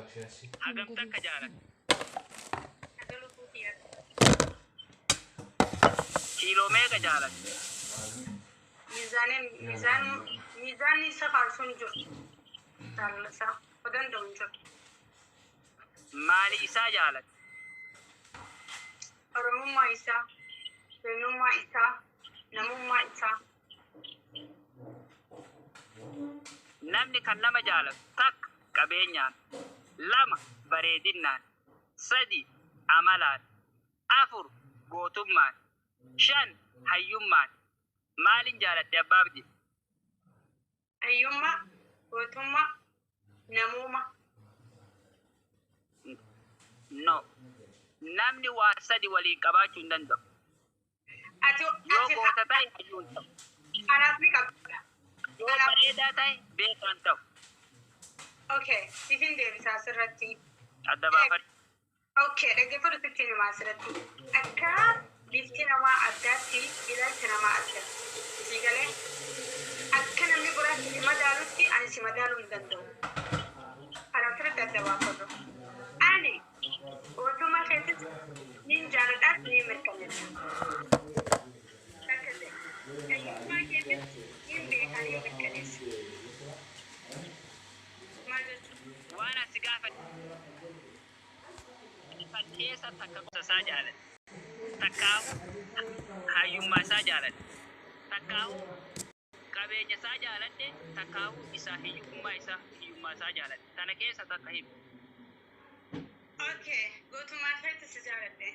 Hagam takka jaalatte? Haga lubbuu kiyyaatti. Kiiloo meeqa jaalatte? Miizaaniin miizaan miizaanni isa kaasu hin jiru. Jaalala isaa o danda'u hin jiru. Maali isaa jaalatte? Oromummaa isaa, eenyummaa isaa, namummaa isaa. Namni kan nama jaalatu takka qabeenyaan, lama bareedinnaan, sadi amalaan, afur gootummaan, shan hayyummaan. Maalin jaalatte Abbaa Abdii? Hayyummaa, gootummaa, namooma. No. Namni waa sadi waliin qabaachuu hin danda'u. Ati Yoo ati goota ta'e hayyuu hin ta'u. Anaaf ni qabda. Yoo Anaaf bareedaa ta'e beekaa hin ta'u. Okay, sifin deebisa asirratti. Adda baafadhu. Okay, dhaggeeffadhu, sitti himaa asirratti. Akka bifti namaa addaatti ilaalcha namaa adda. Sii galee, akka namni biraatti si madaalutti ani si madaaluu hin danda'u. Kana asirratti adda baafadhu. Ani gootummaa keessatti nin jaaladhaas ni mirkaneessa. Takka ta'e. Hayyummaa keessatti nin beekaa, nin mirkaneessa. Maal jechuudha? Waan asi gaafadhe san keessa takka gosa isaa jaaladhe. Takkaahu hayyummaa isaa jaaladhe. Takkaahu qabeenya isaa jaaladhe. Takkaahu isaa hiyyummaa isaa hiyyummaa isaa jaaladhe. Tana keessa takka himi. Okay, gootummaa keetti si jaaladhe.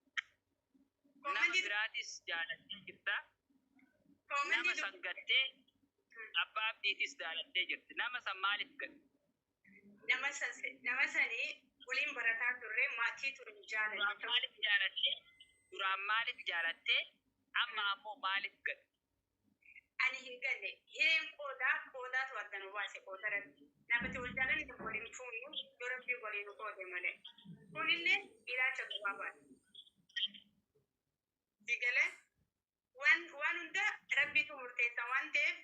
Nama Koomentii biraatis jaalattee jirta. Nama koomentii san gattee Abbaa Abdiitis jaalattee jirti. Nama san maaliif gatte? Nama sanii waliin barataa turre, maatii ture, Duraan jaalanne. maaliif jaalattee? Duraan maaliif jaalattee? Amma ammoo maaliif gatte? Ani hin galle. Hireen qoodaa qoodaatu adda nu baase, qooda Rabbi. Namatti wal jaalanne tokko waliin fuunu yoo Rabbii waliin nu qoode malee. Kunillee ilaalcha gabaabaadha. Si galee, waan hunda Rabbiitu murteessa waan ta'eef,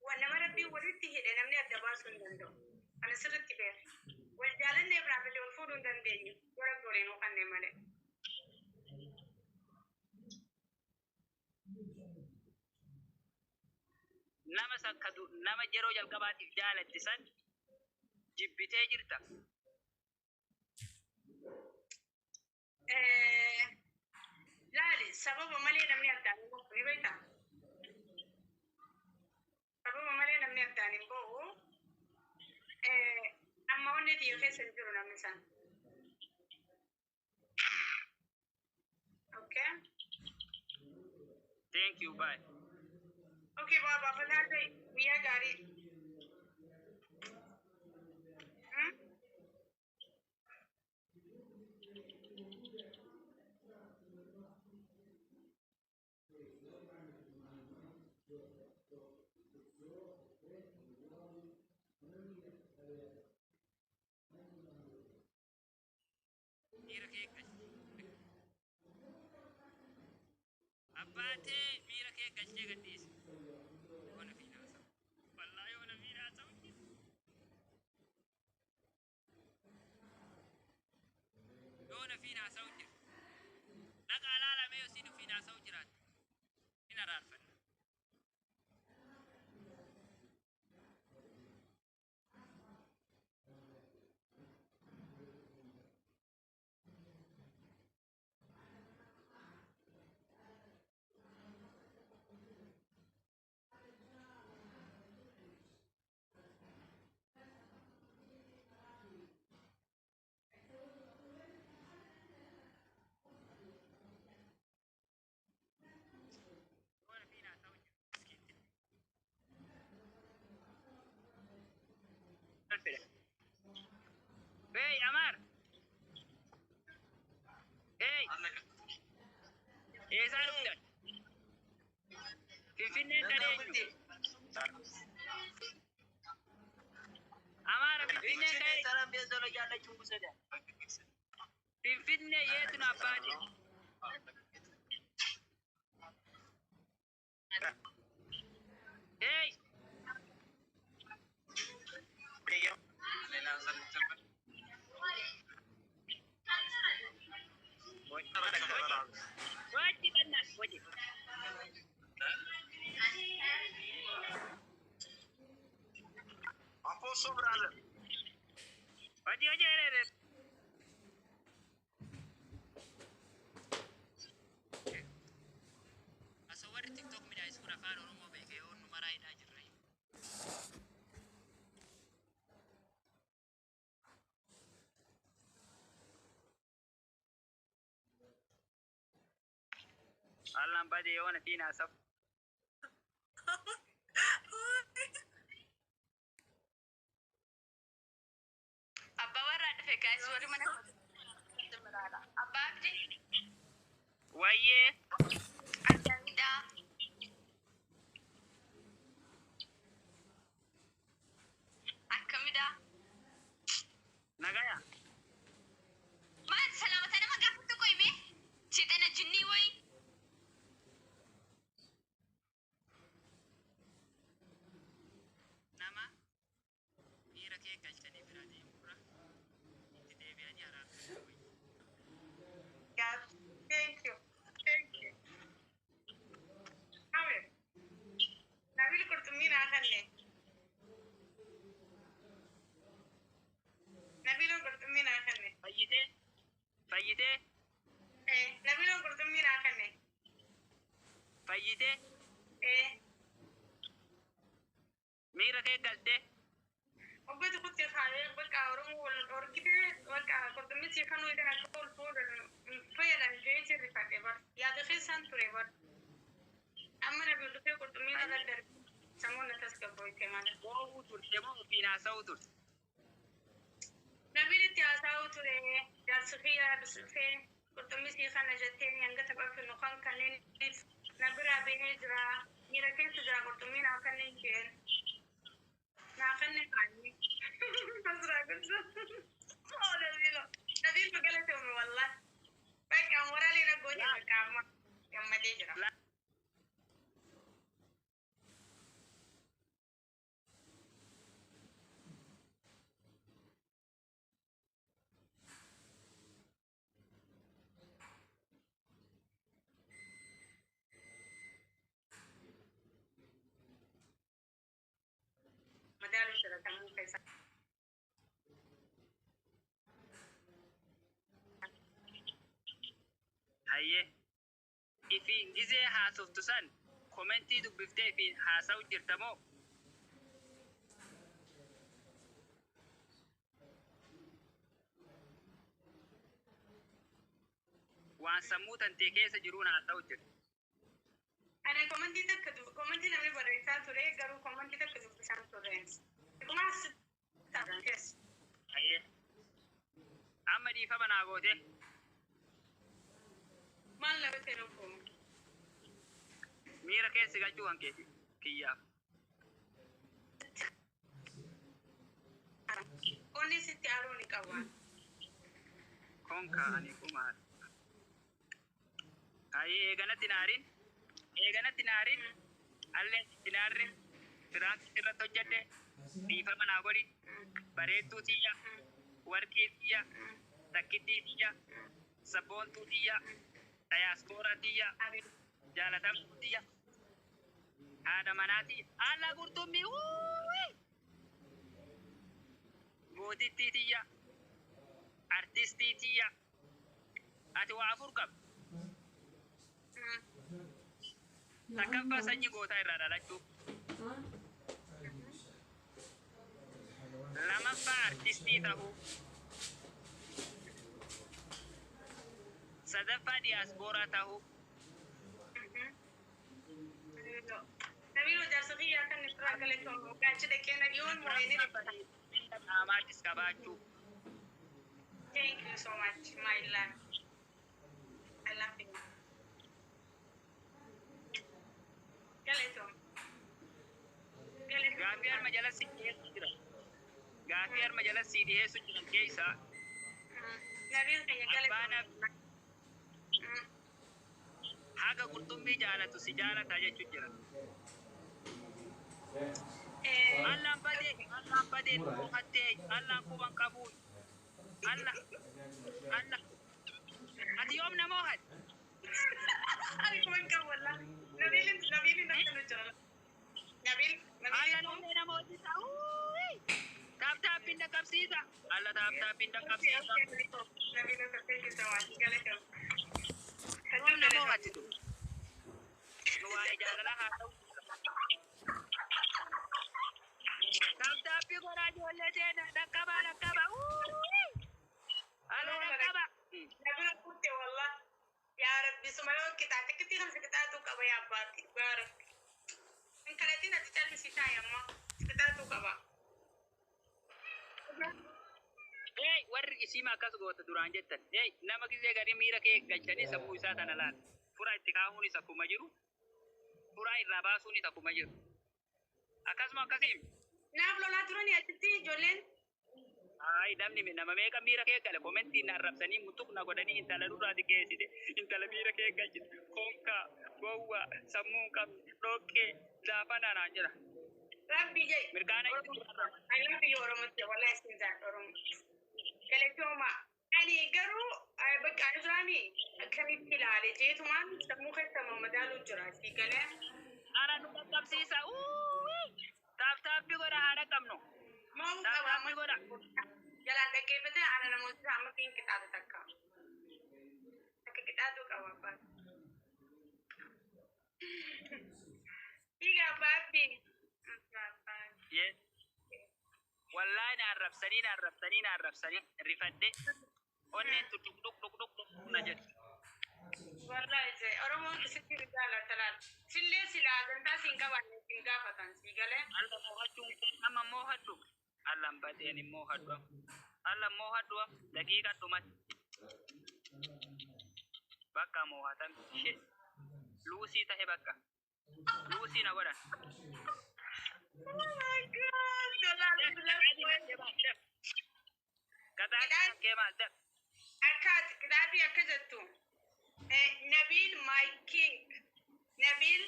waan nama Rabbii walitti hidhe namni adda baasuu hin danda'u. Kana sirriitti beeka. Wal jaalanneef raafate wal fuudhuu hin dandeenyu yoo Rabbi waliin nu kanne malee. Nama san ka nama yeroo jalqabaatiif jaalatte san jibbitee jirta. Laali, sababa malee namni addaan hin bahu, ni beektaa? Sababa malee namni addaan hin bahu. Amma onnee tiyya keessa hin jiru namni san. Okay? Thank you, bye. Okay, baaba fataa ta'e, guyyaa gaarii. Miira kee galche. Abbaatee miira kee galchee gadhiise. Yoona fi naasa'u. Wallaa yoona fi naasa'u. Yoona fi naasa'u jira. Dhaqaa laalamee yoo siin fi naasa'u jiraate. Hin araarfanna. Yoona fi naasa'u jira. Miskiitti. Hey, Amar. Hey. Eessaa dhuftan? Finfinneen kan eenyu? Amaara Finfinneen kan eenyu? Finfinnee yeetu nu abbaati? Hey. Waji bannas waji. Waji waji re re. Asoo warri TikTok midhaayis kun afaan Oromoo beekee yoon nu maraa hidhaa jirra. Allaan badee yoona tiin haasa'u. Abbaa warraa dhufe guys, warri mana Abbaa Abdii. Wayyee. Akkamidha? Akkamidha? Nagaya. Maal salaamata nama gaafatu qoyme? Seexana jinnii wayi? Nama miira kee galchanii bira deemurra itti deebi'anii araarfachuu wayya. Yes. Thank you. Thank you. Amen. Nabil qurxummii naa kenne. Nabiloon qurxummii naa kenne. Fayyitee? Fayyitee? Eh, Nabiloon qurxummii naa kenne. Fayyitee? Eh, Miira kee galtee? Obbo Tukutti kaayee bakka Oromoo wal dhorkite bakka qurxummii si kanuu idan akka ol fuudhan fayyadan jee sirrifadhe bar. Yaada keessaan ture bar. Amma Nabil dhufee qurxummii irra darbe. Sammuun na tasgabboyte malee. Boo'uu turte moo ofiin haasa'uu turte? Nabil itti haasa'uu ture. Jaarsi kiyya dhufee qurxummii sii kana jettee hanga taphafannu kan kanneen na biraa bahee jira. Miira keessa jira qurxummii naa kanneen jeen. Naa kanneen kaanii. Asirraa gosa. Oh, Nabilo. Nabil galatoome wallahi. Bakka moraalee na goote bakka amma gammadee jira. Madaalu jira sammuu keessa. Hayyee. Ifiin gizee haasoftu san komentii dubbiftee ifiin haasa'u jirta moo? Waan sammuu tantee keessa jiruun haasa'u jirta. Ani komantii takka komantii namni barreessaa ture garuu komantii takka dubbisaan turre. Dhuguma asitti keessa. Hayyee. Amma dhiifama naa goote. Maal na gote lubbuu? Miira keessa galchuu kan keeti kiyyaaf. Onni sitti aaruu ni qaba. Konka ani kumaadha. Ayi eeganatti naarin. Eeganatti naarin. Allee itti naarre. Prank irratti hojjedhe. Dhiifama naa godhi. Bareedduu tiyya. Warqii tiyya. Takkittii tiyya. Sabboontuu tiyya. Dayaaspooraa tiyya. Jaalatamtuu tiyya. Haadha manaa tiyya. Alla qurxummii wuuyi. Gootittii tiyya. Artistii tiyya. Ati waa afur qabda. Takkaffaa sanyii gootaa irraa dhalachuu. Lamaffaa artistii ta'uu. Sadaffaa diyaaspooraa ta'uu. Nabiiloo jaarsa kiyyaa kan irraa galatoomuu gaachi dhaqee na dhiyoon moo'ee Bareedina qaamaatis qabaachuu. Thank you so much, my love. I love you. Galatoom. Gaaffii harma jala si dhiyeessu jira. Gaaffii harma jala si dhiyeessu jiran keessaa Nabiil kiyya abbaan galatoom. Haga qurxummii jaalatu si jaalata jechuu jira. Allaan badee, allaan badee moo'attee, allaan quban qabu. Alla, alla. Ati yoom nama moo'atte? Ani kuma hin qabu wallah. Nabiilin Nabiilin akkana jira. Nabiil Alla Nabiilin namni nama hojjeta. Tap taappiin dhaqqabsiisa. Alla tap taappiin dhaqqabsiisa. Nabiil thank you so much. Galatoom. Yoom nama moo'atti tu? Nu waa'ee jaalalaa haa ta'u. Tap taappii godhaa ijoollee teena dhaqqabaa dhaqqabaa. Alla dhaqqabaa. Nabiil kutte wallah. Yaa Rabbi suma yoo qixaaxe qixii kan si qixaatuu qaba yaa abbaati. Yaa Rabbi. Hin kadhatin ati callisii taa'i amma. Si qixaatuu qaba. Hey, warri isiima akkas goota duraan jettan. Hey, nama gisee gadi miira kee galchanii sammuu isaa tana laala. Fura itti kaa'uunis akkuma jiru. Furaa irraa baasuunis akkuma jiru. Akkasuma akkasiin. Naaf lolaa turani achitti ijoolleen. Ay, namni nama meeqa miira kee gale komentiin na arrabsanii mutuq na godhanii intala nurraa xiqqeessite intala miira kee galchite konkaa gowwaa sammuu hin qabne dhoqqee laafana naan jedha. Rabbi jee. Mirkaana itti I love you Oromotti wallahi isin jaalladha Oromo. Galatooma. Ani garuu bakka ani duraani akkamitti ilaale jeetumaan sammuu keessa madaaluu jira si galee. Ara nu qaqqabsiisa. Tap taappii godha haadha qabnu. Maamuu Tap qaba taappii godha. Jalaan dhaggeeffate ana namoota amma fiin qixaatu takka. Takka qixaatu qaba abbaan. Dhiiga abbaatti. Yes. Wallahi na arrabsanii na arrabsanii na arrabsanii rifadhe onneen tu dhuk dhuk dhuk dhuk dhuk na jedhu. Wallahi jee Oromoon sitti jaalata laal. Sillee silaa gantaa siin qaban siin gaafatan sii galee. Alla moo'achuun kee amma moo'adhu. Alla hin badeen hin moo'adhu. Alla moo'adhu daqiiqa dhumatti. Bakka moo'atan shit. Luusii tahe bakka. Luusii na godhan. Oh my God. Dollar Gataa kee maal ta'e? Akka qixaatii akka jettu. Nabil my king. Nabil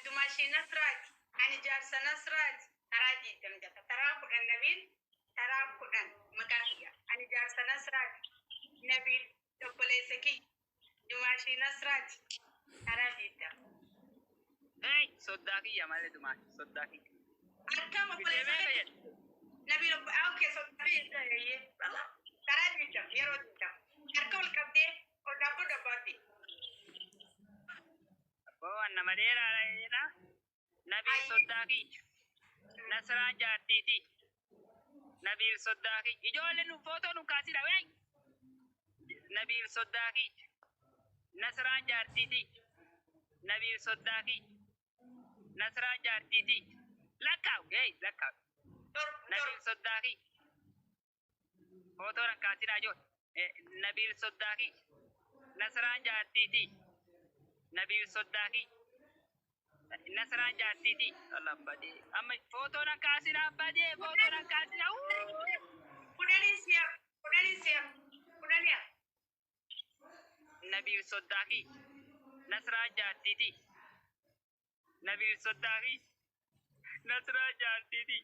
Dumashee Nasraati. Ani jaarsa Nasraati. Taraa diidam jata. Taraa 10 Nabil. Taraa 10 maqaa kiyya. Ani jaarsa Nasraati. Nabil obboleessa kiyya. Dumashee Nasraati. Taraa diidam. Hey, soddaa kiyya malee dumaa soddaa kiyya. Akkam Bitee obboleessa meeqa kiyya. jedhe? Nabil okay soddaa kiyya. Taraa diidam yeroo diidam. Harka ol qabdee ol dhaabbadhu abbaatti. Abboo nama dheeraadha jedha. Nabil soddaa kiyya. Nasraan jaartiiti. Nabil soddaa kiyya. Ijoolleen nu footoo nu kaasidha wey. Nabil soddaa kiyya. Nasraan jaartiiti. Nabil soddaa kiyya. Nasraan jaartiiti. Lakkaa'u hey lakkaa'u. 7 Nabil 7. soddaa kiyya. Footoo kaasidha ijoollee. Nabil soddaa kiyya. Nasraan jaartiiti. Nabil soddaa kiyya. Nasraan jaartiiti. Allah badee. Amma footoo nan kaasidha badee footoo nan kaasidha. 10 si'a 10. Nabiil soddaa kiyya. Nasraa jaartiiti. Nabiil soddaa kiyya. Nasraa jaartiiti.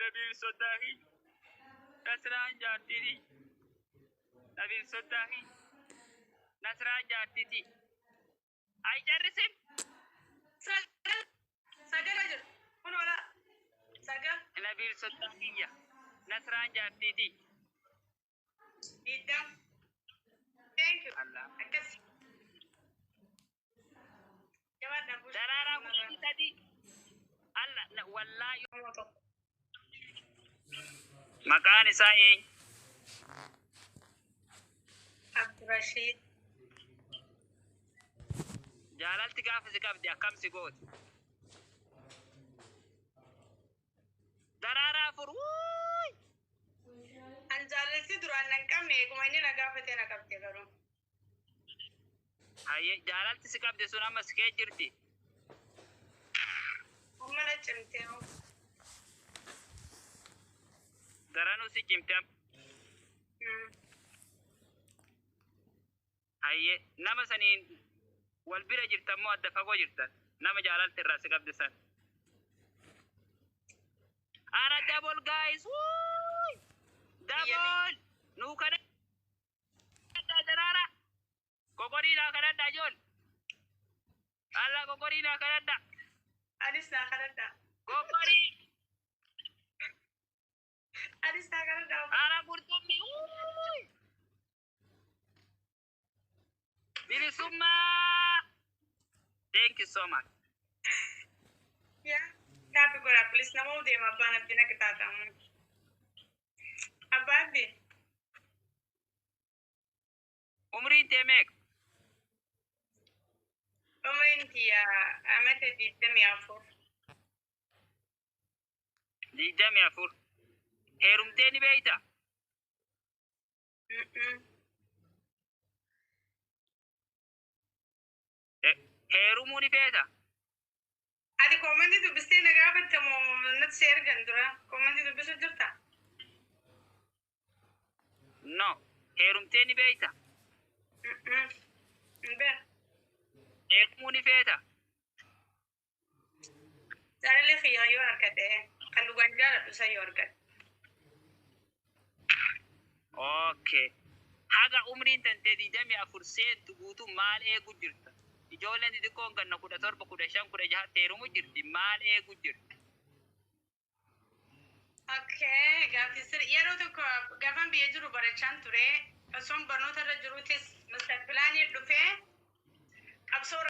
Nabiil soddaa kiyya. Nasraan jaartiiti. Nabiil soddaa kiyya. Nasraan jaartiiti. Ay jarrisin. Sagal. Sagal jiru. Kun ola. Sagal. Nabiil soddaa kiyya. Nasraan jaartiiti. 20. Thank you. Allah. Akkas. Jabaadhaa buusu. Daraaraa 13. Allah wallaahi. Nama tokko. Maqaan isaa eenyu? Abdurashiid. Jaalalti gaafa si qabdi akkam si gooti? Daraaraa 4. Wuuy! An jaalalti duraan nan qabne, eeguma inni na gaafatee na qabde garuu. Hayyee, jaalalti si qabde sun amma si kee jirti. Amma na cimtee hoo. Daranuu si cimte amma. Hayyee, nama saniin wal bira jirtan moo adda fagoo jirtan? Nama jaalalti irraa si qabde san. Ara double, guys! Wuuy! Double! Nuu kadhadhaa daraara. Kokoriidhaa kadhadhaa ijool. Allah, kokoriidhaa kadhadhaa. Anis naa kadhadhaa. Kokorii. Anis naa kadhadhaa. Ara qurxummii. Wuuy! Bilisummaa! Thank you so much. Yaa. Tap godhaa please, nama deema abbaan abdii na qixaaxamu. Abbaa abdii. Umriin tee meeqa? Umriin tiyya amata 24. 24. Heerumtee ni beeyta? Mm-mm. Heerumuu ni feeta? Ati comment dubbistee na gaafatte moo natti si ergan dura? Comment dubbisu jirta? No. Heerumtee ni beeyta? Mm-mm. Hin beeku. Heerumuu ni feeta? Jaalalli kiyya yoo argate, kan dhugaan jaaladhu isa yoo argate. Okay. Haga umriin tantee 24 seentu guutuu maal eegu jirta? Ijoolleen xixiqqoon ganna 17, 15, 16 heerumu jirti. Maal eegu jirta? Okay, gaaffii sirrii. Yeroo tokko gaafan biyya jiru barachaan ture. Osoon barnoota irra jiruutis master planii dhufee qabsoo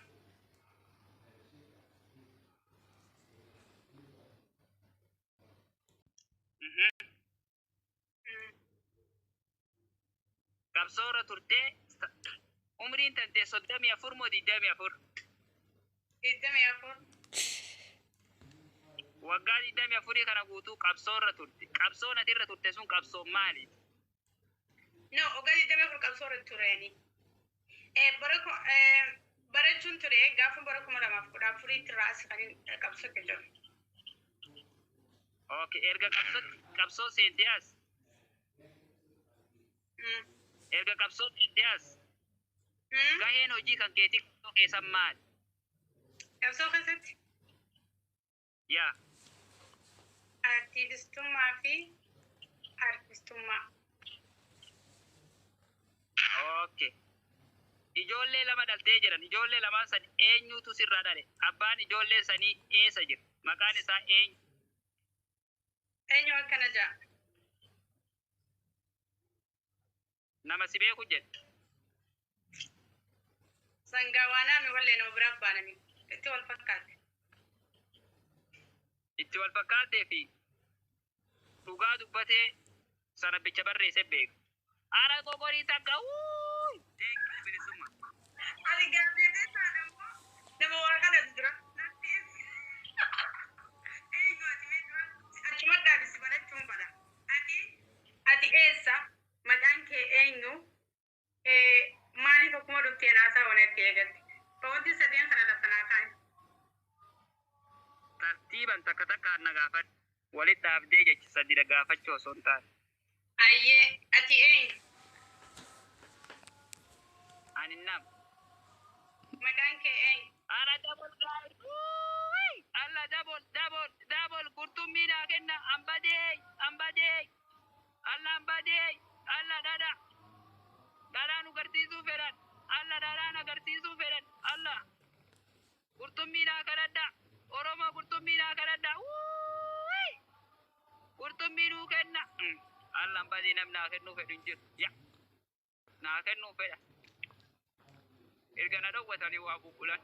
Qabsoo irra turtee umriin tantee 34 moo 24? 24. Waggaa 24 kana guutuu qabsoo irra turte. Qabsoon ati irra turte sun qabsoo maali? No, waggaa 24 qabsoo irra tureeni. Barachuun ture gaafa bara 2014tti irraa as kan qabsootti jiru. Okay, erga qabsoo seentee as erga qabsoo seentee as gaheen hojii kan keetii qabsoo keessan maali? Qabsoo keessatti Yaa. Artiistummaa fi artistummaa. Okay. Ijoollee lama dhaltee jiran. Ijoollee lamaan san eenyutu sirraa dhale? Abbaan ijoollee sanii eessa jira? Maqaan isaa eenyu? Eenyu akkana ja'a? Nama si beeku jedhe. Sangaa waanaami wallee nama biraa baanami. Itti wal fakkaate. Itti wal fakkaatee fi dhugaa dubbatee sana bicha barreessee beeka. Ara qoqorii takka wuuy! Thank you, bilisummaa. Ani gaaffii isaan immoo nama waa kanatu jira. Natti eenyu ati mee dura achuma dhaabisi barachuun fada. Ati eessa? Maqaan kee eenyu? Maaliif akkuma dhuftee naasaa wanatti eegalte? Wanti sadeen kana lafa naa kaa'e. Tartiiban takka takkaan na gaafadhu. Walitti dhaabdee jecha sadi na gaafachuu osoo hin taane. Ayyee, ati eenyu? Ani Dhadhaan badee alla dhadha. Dhadhaa nu garsiisuu fedhan. Alla dhadhaan agarsiisuu fedhan. Alla qurxummii naa kadhadha. Oromoo qurxummii naa kadhadha. Wuuyi! Qurxummii nuu kenna. Allan badii namni naa kennuu fedhu hin jiru. Ya naa kennuu fedha. Erga na dhowwatanii waa bubbulan.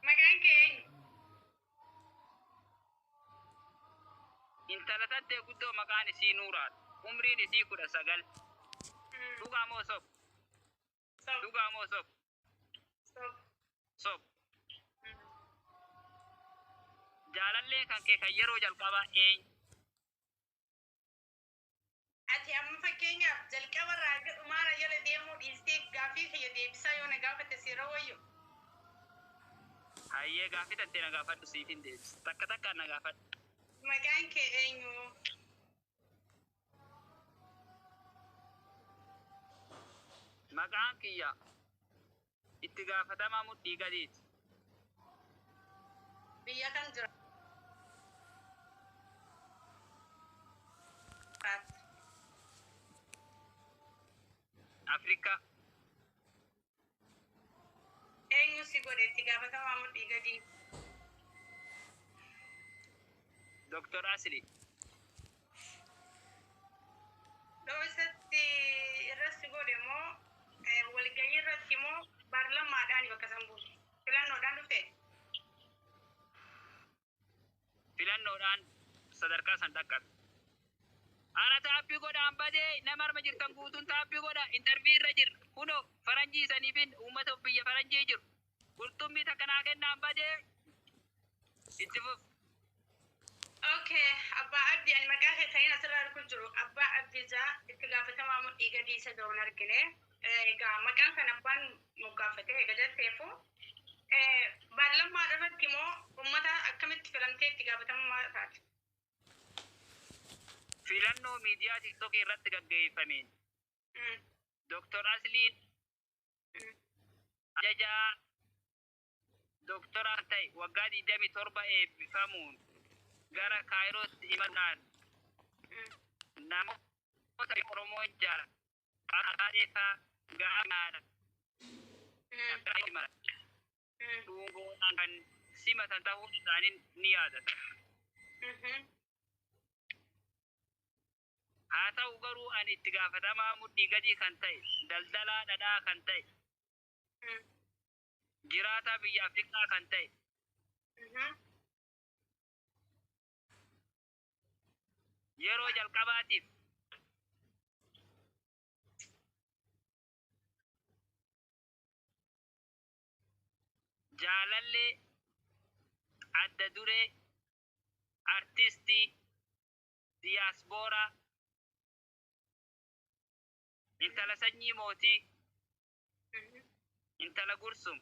Maqaan kee eenyu? Intala tantee guddoo maqaan isii Nuuraadha. Umriin isii 19. Dhugaa moo sob? Sob. Dhugaa moo sob? Sob. Sob. Jaalallee kan kee kan yeroo jalqabaa eenyu? Ati amma fakkeenyaaf jalqaba irraa hanga dhumaara jala deemuu dhiistee gaaffii kiyya deebisaa yoo na gaafatte siirra wayyu. Hayyee, gaaffii tantee na gaafadhu, siifin deebisa. Takka takkaan na gaafadhu. Maqaan kee eenyu? Maqaan kiyya itti gaafatamaa mudhii gadiiti. Biyya kam jiraata? Afrikaa. Eenyu si godhe itti gaafatamaa mudhii gadii? Dr. Asli. Dhoosatti irratti godhe moo walgahii irratti moo baarlamaadhaan bakka san buute? Filannoodhaan dhufte? Filannoodhaan sadarkaa san dhaqqabe. Ara tap godhaan badee, nama arma jirtan guutuun tap godha. Interview irra jirra. Kunoo faranjii isaniifin uummata biyya faranjii jiru. Qurxummii takka naa kennaan badee, itti fuf. Okay, Abbaa Abdii, ani maqaa kee kan asirraa arguu jiru Abbaa Abdii jaa itti gaafatamaa mudhii gadii isa ga'uun argine. Egaa maqaan kan abbaan moggaafate egaa jetteefu baarlamaa irratti moo uummata akkamitti filamtee itti gaafatamummaa taate? Filannoo miidiyaa TikTokii irratti gaggeeffameen Dr. Asliin ajajaa doktora ta'e waggaa 27 eebbifamuun gara Kaayirootti imaluudhaan namoota Oromoon jaalladha gaariidha dhungoodhaan kan simatan ta'uun isaanii ni yaadata. Haa ta'u garuu ani itti gaafatamaa mudhii gadii kan ta'e, daldalaa dhadhaa kan ta'e, jiraataa biyya Afrikaa kan ta'e, yeroo jalqabaatiif jaalallee adda duree artistii diyaaspooraa intala sanyii mootii intala Gursum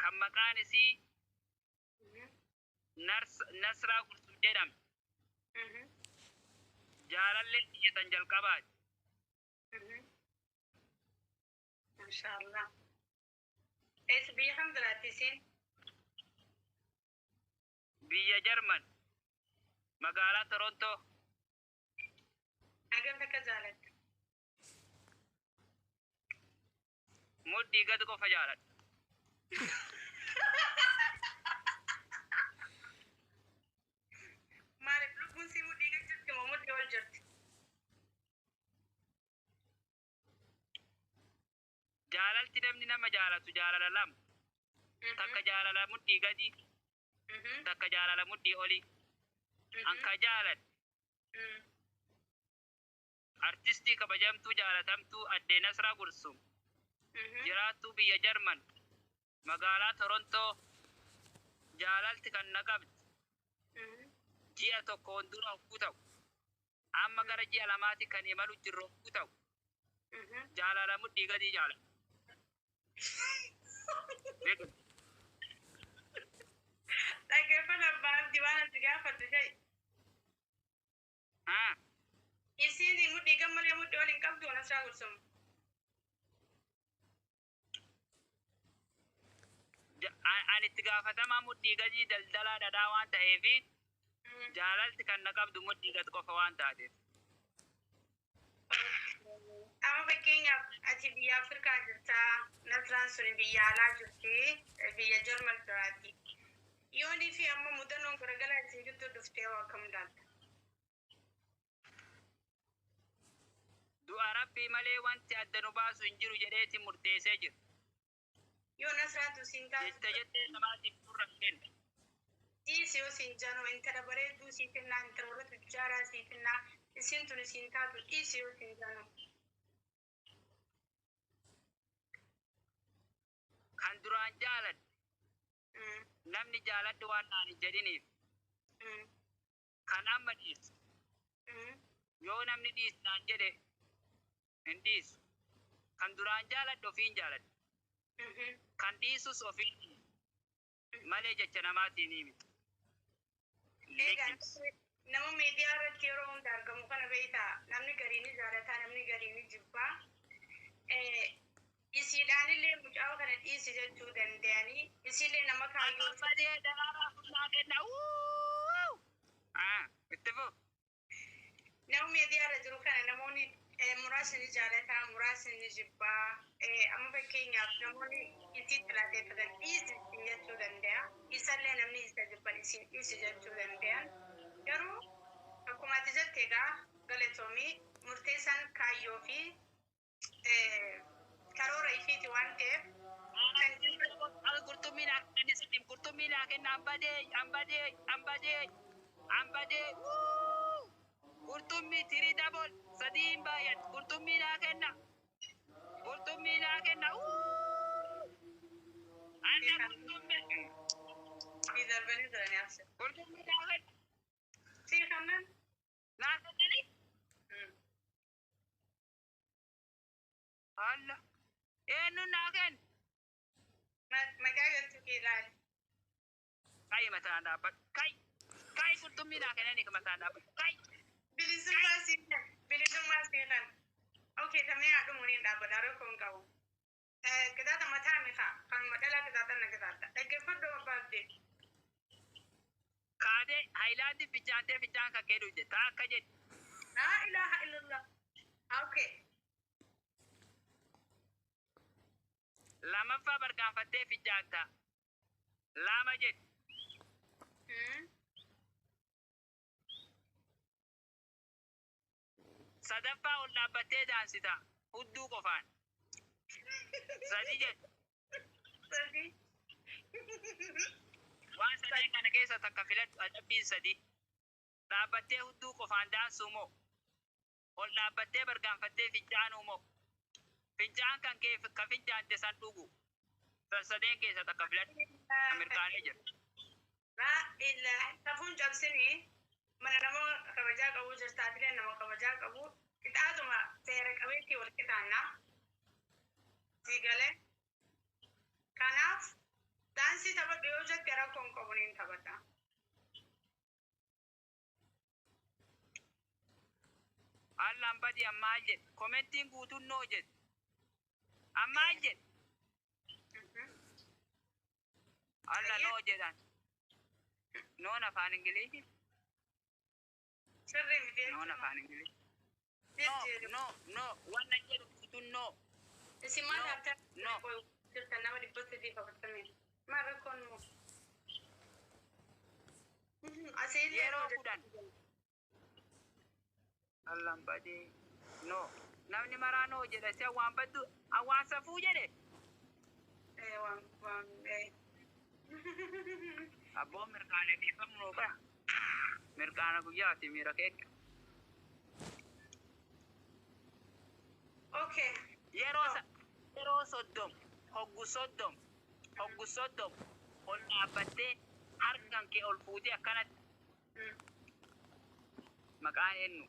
kan maqaan isii Nasraa Gursum jedhamti. Jaalallee biyyatan jalqabaati. Mashaallah. Eessa, biyya kam jiraatti isiin? Biyya Jarman, magaalaa Torontoo. Hagam takka jaalatta? Mudhii gadi qofa jaaladha. Maaliif, lubbuun sii mudhii gad jirti moo mudhii ol jirti? Jaalalti namni nama jaalatu jaalala lama. Takka jaalala mudhii gadi, takka jaalala mudhii olii. Anka jaaladhe artistii kabajamtuu jaalatamtuu addee Nasraa Gursum, jiraattuu biyya Jarman, magaalaa Torontoo, jaalalti kan na qabdi ji'a tokkoon dura hogguu ta'u, amma gara ji'a 2ti kan imalu jirru hogguu ta'u, jaalala mudhii gadii jaalala. Beeku. Dhaggeeffata, Abbaa Abdii, waan ati gaafadhu ta'e. Haa. Isiin mudhii gad malee mudhii ol hin qabdu, Nasraa Gursum? Ani itti gaafatamaa mudhii gadii daldalaa dhadhaa waan ta'eefi jaalalti kan na qabdu mudhii gad qofa waan taateef. Afrikaa jirtaa, Nasraan sun biyya alaa jirti, biyya Jarman jiraatti. Yoonii fi amma mudannoon garagalaa isin gidduu dhuftee waa akkam ilaalta? Du'a Rabbii malee wanti adda nu baasu hin jiru jedheeti murteessee jira. Yoo Nasraatu siin taatu Jette jettee namaatiif gurra hin kennu. Dhiisi yoo siin janu, intala bareedduu sii kennaa, intala warra tujjaaraa sii kennaa, isiin tun isiin taatu dhiisi yoo siin janu. Kan duraan jaaladhe namni jaaladhu waan naan hin jedhiniif kan amma dhiisu yoo namni dhiisu naan jedhe hin dhiisu. Kan duraan jaaladhe ofiin jaaladhe. Kan dhiisus ofiin dhiisu malee jecha namaatiin miti. Egaa nama miidiyaa irratti yeroo hunda argamu kana beektaa, namni garii ni jaalataa, namni garii ni jibbaa. Isiidhaanillee mucaa kana dhiisi jechuu danda'anii, isiillee nama kaayyoo Badee daraaraa fuudhaa kenna. Itti fufu. Nama miidiyaa irra jiru kana namoonni muraasni ni jaalataa, muraasni ni jibbaa. Amma fakkeenyaaf namoonni isii xilaateeffatan dhiisi ittiin jechuu danda'a. Isallee namni isa jibban isin dhiisi jechuu danda'an. Garuu akkuma ati jette egaa galatoomii, murteessaan kaayyoo fi karoora ifiiti waan ta'eef kan Qurxummii naa kenna sitti, qurxummii naa kenna, ambadee, ambadee, ambadee, ambadee, qurxummii tirii dabol sadii hin baay'at, qurxummii naa kenna, qurxummii naa kenna, anna qurxummii Si darbanii turanii absa. Qurxummii naa kenna. Si kannan. Naa kennani. Alla eenyu naa kenna? Maqaa gartuu kee ilaali. Kai mataan dhaabbadhu, kai, kai, qurxummii naa kennani, mataan dhaabbadhu, kai. Bilisummaa sii kan. Bilisummaa sii kan. Okay, tamee haadhumu ni dhaabbata, rakkoo hin qabu. Qixaaxa mataa mi kaa kanuma dhalaa qixaaxa na qixaaxa. Dhaggeeffadhu abbaabdee. Kaatee haayilaandii fichaantee fichaan kan kee dhufte taa akka jedhe. Laa ilaaha illallah. Okay. Lamaffaa bargaanfattee fichaanta lama jedhe. Sadaffaa ol dhaabbattee daansita hudduu qofaan sadi jedhe. Sadi. Waan sadeen kana keessa takka filadhu, adabbiin sadi. Dhaabbattee hudduu qofaan daansuu moo? Ol dhaabbattee bargaanfattee fincaanuu moo? Fincaan kan kee ka fincaante san dhugu. San sadeen keessa takka filadhu. Mirkaanee jira. Laa ilaaha, safuun cabsinii, mana nama kabajaa qabu jirta, atilee nama kabajaa qabu, qixaatuma seera qabeetti wal qixaannaa. Sii galee. Kanaaf daansii taphadhu yoo jette rakkoon qabu, niin taphadha. Allaan badi ammaal jedhe. Komentiin guutuun no jedhe. Ammaal jedhe. Alla no jedhan. Noon afaan Ingiliizi. Sirrii miti. Noon afaan Ingiliizi. No, no, no. Wanna jedhu guutuun no. Isin maal No, haaftan no. jirtan, nama 340? Maal rakkoon moo? Asii Yeroo 10. Allaan badee. No. Namni maraa no jedha. Si'a waan baddu waan safuu jedhe. Waan waan. Abboon mirkaana eebbifamu nuu qaba. Mirkaana guyyaati miira keekka. Okay. Yeroo 30, hoggu 30, hoggu 30 ol dhaabbattee harkan kee ol fuutee akkanatti maqaan eenyu?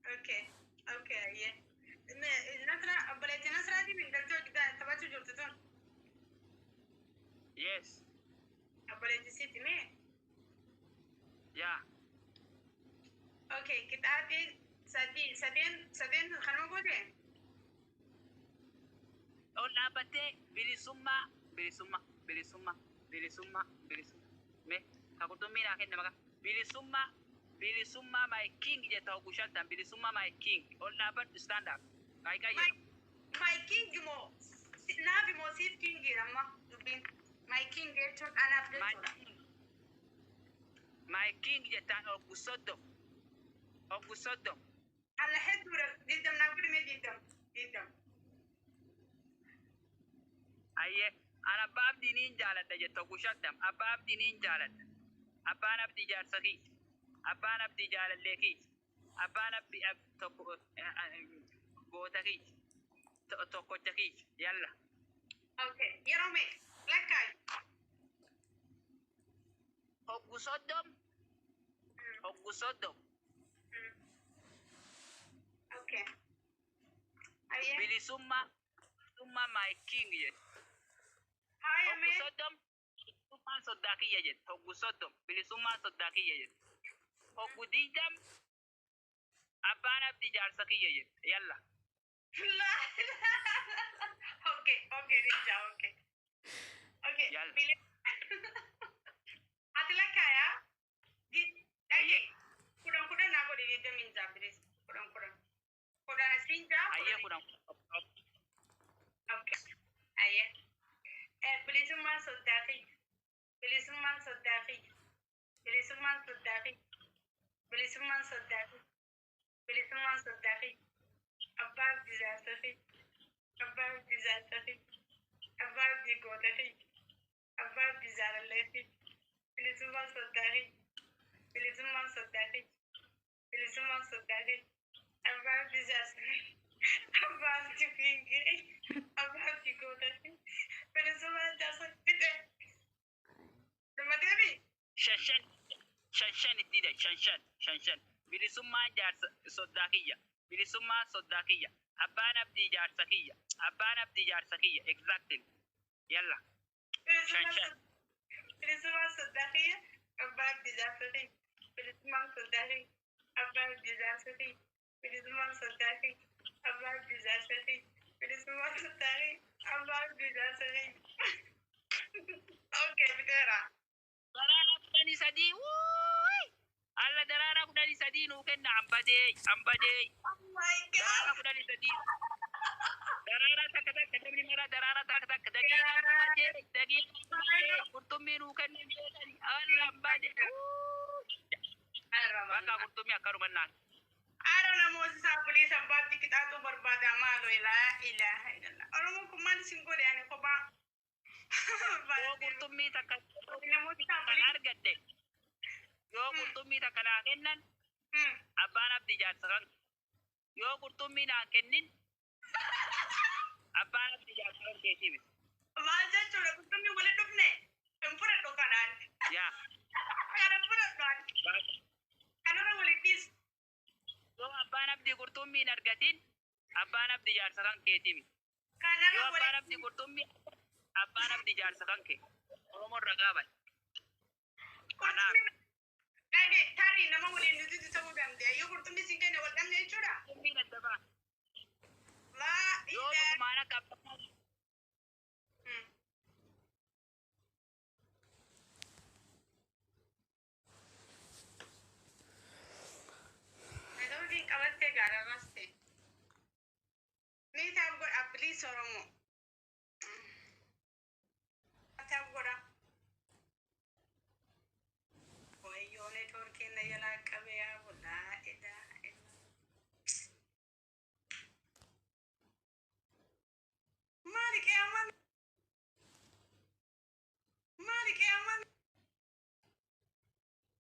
Okay, yeah. Nasra, obboleettii Nasraatiin intaltee hojii taphachuu jirtu tun. Yes. Obboleettii siiti mee? Yaa. Okay, qixaatiin sadii, sadeen, sadeen kanuma goote? Ol Ol dhaabbattee bilisummaa, bilisummaa, bilisummaa, bilisummaa, bilisummaa. Mee ka qurxummii naa kenna maqaa. Bilisummaa, bilisummaa my king jetta hogguu 50, bilisummaa my king. Ol dhaabbadhu, stand up. Qaayiqaa jedhamu. My king moo naaf moo siif king amma dubbiin? My king jechuun anaaf My jechuudha. king. My king jettaan hogguu 30. Hogguu 30. Alla, hedduudha. 20 naa godhime, 20 20. Ayyee, ana abbaa abdii niin jaaladha jetta hogguu 50. Abbaa abdii niin jaaladha. Abbaan abdii jaarsa kiyya. Abbaan abdii jaalallee kiyya. Abbaan abdii tokko goota kiyya. Tokkocha kiyya. Yalla. Okay. Yeroo meeqa? Lakkaayi. Hogguu 30. Hogguu 30. Okay. Ayyee. Bilisummaa, bilisummaa my king jette. Haaya Hogguu mee. 30, bilisummaan soddaa kiyya jette. Hogguu 30, bilisummaan soddaa kiyya jette. Hogguu 20, abbaan abdii jaarsa kiyya jette. Yalla. Okay, Rinja, okay. Okay. Yalla. Ati lakkaayaa? Ayyee. Dhagee. 10 10 naa godhi, 26 bilis. 10 10. 10 asiin jaa. Ayyee. 10. 10. Okay. Ayyee. Bilisummaan soddaa kiyya. Bilisummaan soddaa kiyya. Bilisummaan soddaa kiyya. Bilisummaan soddaa kiyya. Bilisummaan soddaa kiyya. Abbaa abdii jaarsa kiyya. Abbaa abdii jaarsa kiyya. Abbaa abdii goota kiyya. Abbaa abdii jaalallee kiyya. Bilisummaan soddaa kiyya. Bilisummaan soddaa kiyya. Bilisummaan soddaa kiyya. Abbaa abdii jaarsa kiyya. Abbaa abdii king kiyya. Abbaa abdii goota kiyya. Bilisummaan jaarsa fixe. Nama deebii. Shan shan, shan shan itti hidha, shan shan, shan shan. Bilisummaan jaarsa soddaa kiyya. Bilisummaan soddaa kiyya. Abbaan abdii jaarsa kiyya. Abbaan abdii jaarsa kiyya. Exactly. Yalla. Shan shan. Bilisummaan soddaa kiyya. Abbaa abdii jaarsa kiyya. Bilisummaan soddaa kiyya. Abbaa abdii jaarsa kiyya. Bilisummaan soddaa kiyya. Abbaa abdii jaarsa kiyya. Bilisummaan soddaa kiyya. Abbaa abdii jaarsa kiyya. Okay, biteera. Daraaraa 13. Wuuy! Alla, daraaraa 13 nuu kenna, ambadee ambadee. Oh my God. Daraaraa 13. Daraaraa takka takka namni mara daraaraa takka takka, daqiiqaa dhumatee, daqiiqaa dhumatee, qurxummii nuu kenna beekani. Alla, ambadee. Bakka qurxummii akkanuma naan. Haadha namoota isaa poliisa abbaatti qixaaxuu barbaada, maaloo, laa ilaaha illallah. Oromoon kun maal isin godhe, ani kophaa? Yoo qurxummii takka Namoota isaa kan poliisa. argadde, yoo qurxummii takka naa kennan, abbaan abdii jaarsa kan, yoo qurxummii naa kennin, abbaan abdii jaarsa kan keetii miti. Maal jechuudha, qurxummii waliin dhufne hin fudhadhu kanaan. Yaa. Kana hin fudhadhu ani. Kanarra waliin dhiisu. Yoo abbaan abdii qurxummii hin argatin, abbaan abdii jaarsa kan keetii miti. Kanarra Yoo abbaan waliin abdii qurxummii, abbaan abdii jaarsa kan kee. Oromoon ragaa bane. Kanaaf. Qurxummii dhage tarii nama waliin nuti ta'uu danda'a. Yoo qurxummii siin kenne wal dhabne jechuudha. Qurxummiin adda ba'a. Laa Yoo ilaaha. dhugumaan akka abbaan